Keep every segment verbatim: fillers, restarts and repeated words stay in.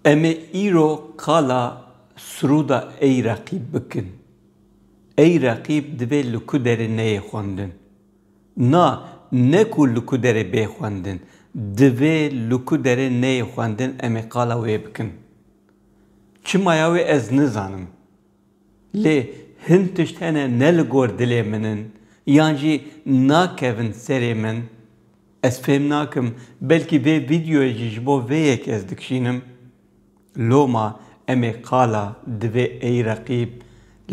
Em ê îro qala sirûda Ey Reqîb bikin. Ey Reqîb divê li ku derê neyê xwendin. Na, ne ku li ku derê bê xwendin. Divê li ku derê neyê xwendin, em ê qala wê bikin. Çima ya wê ez nizanim. Lê hin tişt hene ne li gor dilê min in, yan jî nakevin serê min. Ez fêm nakim, belkî vê vîdeoyê jî ji bo vê yekê ez dikişînim. Loma em ê qala divê Ey Reqîb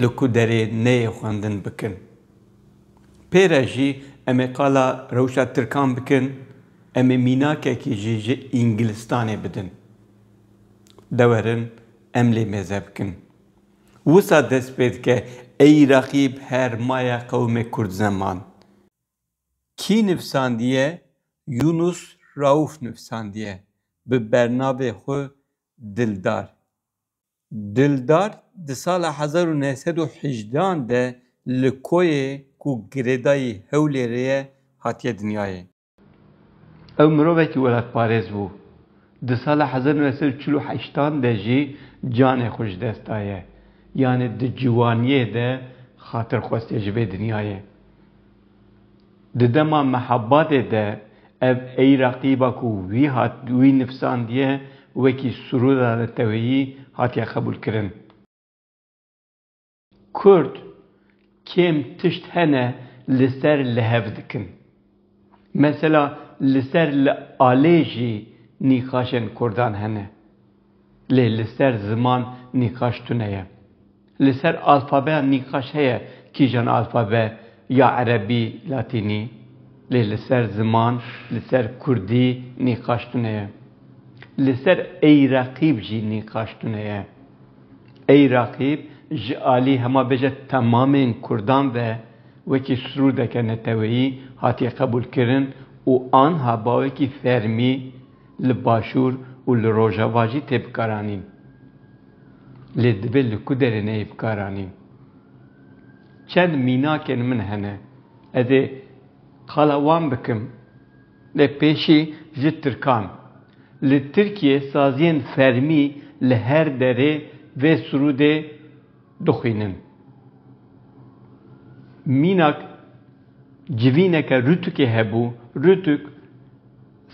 li ku derê neyê xwendin bikin. Pê re jî em ê qala rewşa Tirkan bikin, em ê mînakekî jî ji Îngilistanê bidin. De werin em lê mêze bikin. Wisa dest pê dike Ey Reqîb hermaya qewmê Kurd zeman. Kî nivîsandiye? Yunus Rauf nivîsandiye. Bi bernavê xwe Dildar. Dildar di sala hezar û neh sed û hejdehan de li koyê ku girêdayî Hewlêrê ye hatiye dinyayê. Ew mirovekî welatparêz bû. Di sala hezar û neh sed û çil û heştan de jî canê xwe ji dest daye. Yanî di ciwaniyê de xatirxwestiye ji vê dinyayê. Di dema mehabadê de ev Ey Reqîba ku wî hat, wî nivîsandiye, wekî sirûda neteweyî hatiye qebûlkirin. Kurd kêm tişt hene li ser li hev dikin. Mesela li ser li alê jî nîqaşên Kurdan hene. Lê li ser ziman nîqaş tune ye. Li ser alfabeya nîqaş heye, kîjan alfabe, ya erebî, latînî. Lê li ser ziman, li ser kurdî nîqaş tune ye. Li ser Ey Reqîb jî nîqaş tune ye. Ey Reqîb ji alî hema bêje temamên kurdan ve wekî sirûdeke neteweyî hatiye qebûlkirin û anha bawekî fermî li Başûr û li Rojava jî tê bikaranîn. Lê divê li ku derê neyê bikaranîn? Çend mînakên min hene. Ez ê qala wan bikim. Lê pêşî ji Tirkan. Li Tirkiyê saziyên fermî li her derê vê sirûdê dixwînin. Mînak civîneke Rûtûkê hebû. Rûtûk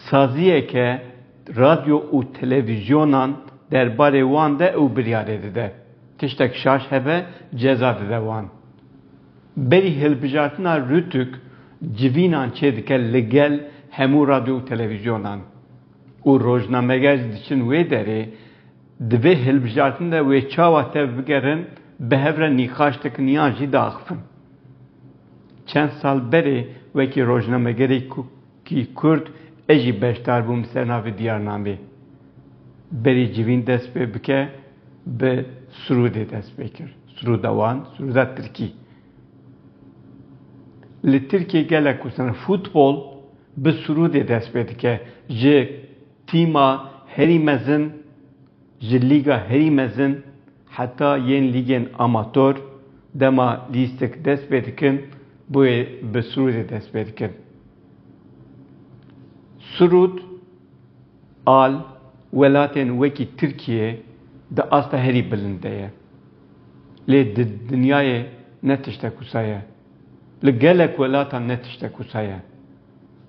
saziyeke radyo û televîzyonan derbarê wan de û biryarê dide. Tiştek şaş hebe, ceza dide wan. Berî hilbijartina Rûtûk civînan çêdike li gel hemû radyo û televîzyonan. Û rojnameger diçin wê derê, di vê hilbijartin de wê çawa tev bigerin, bi hev re nîqaş dikin yan jî diaxifin. Çend sal berê wekî rojnamegerê ku-, kî Kurd ez jî beşdar bûm li ser navê Diyarnamê. Berî civîn dest pê bike, bi sirûdê dest pê kir. Sirûda wan, sirûda tirkî. Li Tirkiyê gelek wisa ne, futbol bi sirûdê dest pê dike. Ji tîma herî mezin, ji lîga herî mezin, heta yên lîgên amator, dema lîstik dest pê dikin, boyê bi sirûdê dest pê dikin. Sirûd, al, welatên wekî Tirkiye di asta herî bilind de ye. Lê di dinyayê ne tiştek wisa ye. Li gelek welatan ne tiştek wisa ye.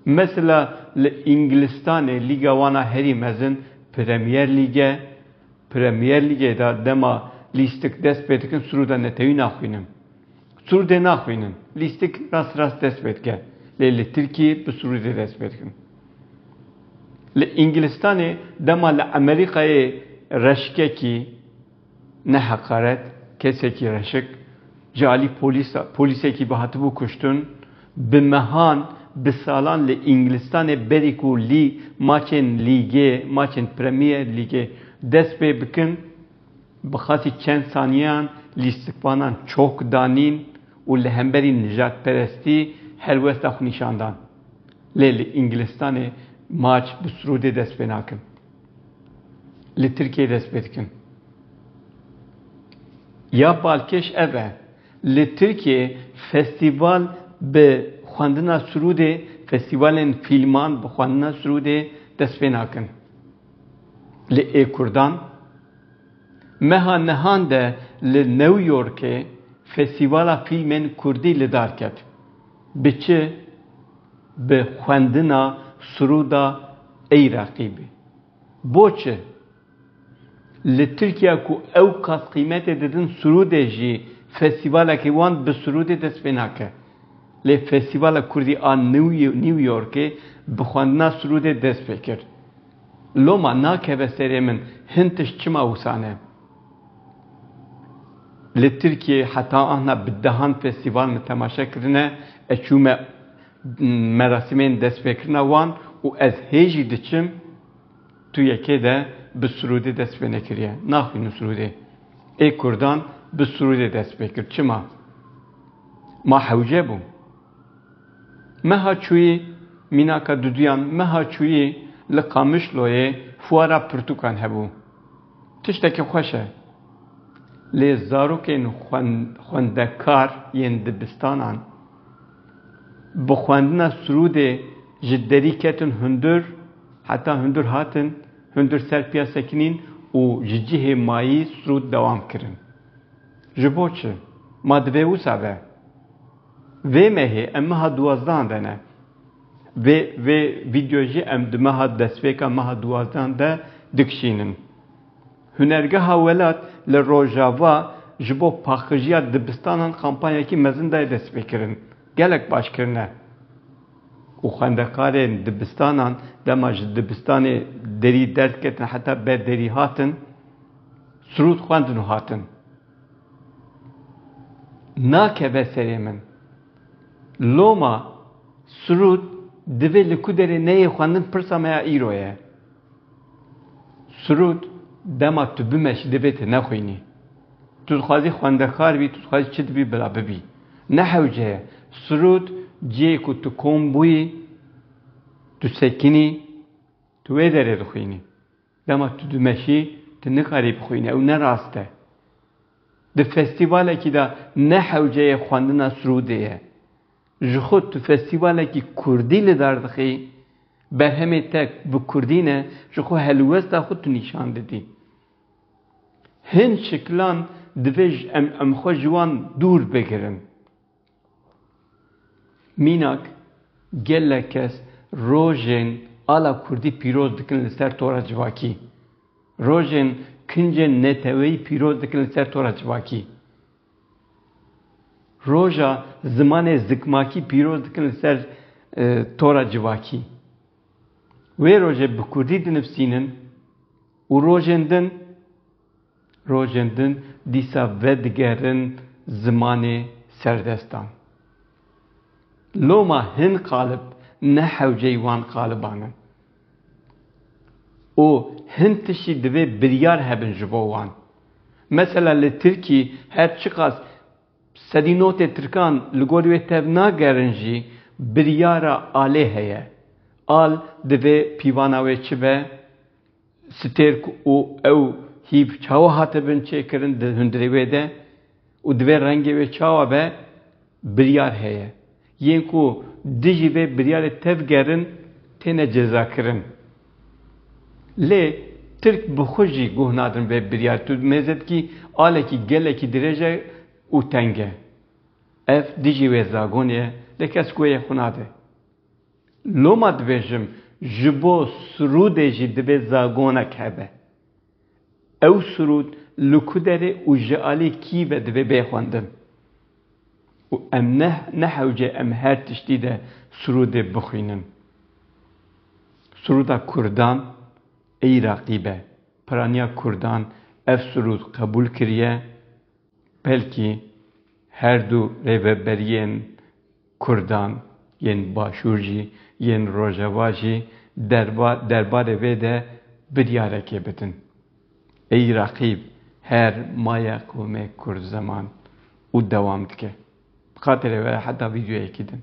Mesela li Îngilistanê lîga wan a herî mezin Premier League e. Premier Leaguê de dema lîstik dest pê dikin, sirûda netewî naxwînin. Sirûdê naxwînin. Lîstik rast rast dest pê dike. Lê li Tirkiyê bi sirûdê dest pê dikin. Li Îngilistanê dema li Amerîkayê reşikekî, ne heqaret, kesekî reşik, ji alî polîsa, polîsekî ve hatibû kuştin, bi mehan, bi salan li Îngilistanê berî ku lî-, maçên lîgê, maçên Premier Lîgê dest pê bikin, bi xasî çend saniyeyan lîstikvanan çok danîn û li hemberî nijadperestî helwesta xwe nîşan dan. Lê li Îngilistanê maç bi sirûdê dest pê nakin. Li Tirkiyê dest pê dikin. Ya balkêş ev e. Li Tirkiyê festîval bi xwendina sirûdê, festîvalên fîlman bi xwendina sirûdê dest pê nakin. Lê ê Kurdan, Meha nihan de li New Yorkê festîvala fîlmên kurdî li dar ket. Bi çi? Bi xwendina sirûda Ey Reqîbî. Bo çi? Li Tirkiye ku ew qas qîmetê didin sirûdê jî, festîvalekî wan bi sirûdê dest pê nake. Lê festîvala kurdî a New New Yorkê bi xwendina sirûdê dest pê kir. Loma nakeve serê min hin tişt çima wisa ne? Li Tirkiyê heta ahna bi dehan festîval min temaşe kirine, ez çûme merasîmên destpêkirina wan û ez hê jî diçim, tu yekê de bi sirûdê dest pê nekiriye. Naxwînin sirûdê. Ê kurdan bi sirûdê dest pê kir. Çima? Ma hewce bû? Meha çûyî, mînaka duduyan, meha çûyî li Qamişloyê fuara pirtûkan hebû. Tiştekî xweş e. Lê zarokên xwen-, xwendekar yên dibistanan bi xwendina sirûdê ji derî ketin hundir, heta hundir hatin, hundir ser piya sekinîn û ji cihê mayî sirûd dewam kirin. Ji bo çi? Ma divê wisa be? Vê mehê em meha duwazdehan de ne. Vê, vê vîdeo jî em di meha destpêka meha duwazdehan de dikişînin. Hunergeha Welat li Rojava ji bo paqijiya dibistanan kampanyayekî mezin daye destpêkirin. Gelek baş kirine. Û xwendekarên dibistanan dema ji dibistanê derî derdiketin heta ber derî hatin, sirûd xwendin û hatin. Nakeve serê min. Loma sirûd divê li ku derê neyê xwendin, pirsa me ya îro ye. Sirûd dema tu bimeşî divê tu nexwînî. Tu dixwazî xwendekar bî, tu dixwazî çi dibî bila bibî. Ne hewce ye. Sirûd cihê ku tu kom bûyî, tu sekinî, tu wê derê dixwînî. Dema tu dimeşî, tu nikarî bixwînî. Ew ne rast e. Di festîvalekî de ne hewceyê xwendina sirûdê ye. Ji xwe tu festîvalekî kurdî li dar dixî, berhemê te bi kurdî ne, ji xwe helwesta xwe tu nîşan didî. Hin şiklan divê ji em, em xwe ji wan dûr bigirin. Mînak, gelek kes rojên ala kurdî pîroz dikin li ser tora civakî. Rojên kincên neteweyî pîroz dikin li ser tora civakî. Roja zimanê zikmakî pîroz dikin li ser, e, tora civakî. Wê rojê bi kurdî dinivsînin û rojên din, rojên din dîsa vedigerin zimanê serdestan. Loma hin qalib ne hewceyî wan qaliban in. Û hin tiştî divê biryar hebin ji bo wan. Mesela li Tirkî her çiqas sedî notê tirkan li gor wê tev nagerin jî, biryara alê heye. Al divê pîvana wê çi be, stêrk û ew hîv çawa hatibin çêkirin di hundirê wê de û divê rengê wê çawa be, biryar heye. Yên ku dijî vê biryarê tevgerin, têne cezakirin. Lê Tirk bi xwe jî guh nadin vê biryarê. Tu mêze dikî alekî gelekî dirêj e û teng e. Ev dijî wê zagonê ye, lê kes guhê xwe nade. Loma dibêjim, ji bo sirûdê jî divê zagonek hebe. Ew sirûd li ku derê û ji alî kî ve divê bê xwendin. Û em ne, ne hewce em her tiştî de sirûdê bixwînin. Sirûda kurdan, Ey Raqîb e. Piraniya kurdan ev sirûd qebûl kiriye. Belkî her du rêveberiyên kurdan, yên başûr jî, yên rojava jî derba-, derbarê vê de biryarekê bidin. Ey Reqîb, her maye qewmê kurd zeman û dewam dike. Bi xatirê we re heta vîdeoyekî din.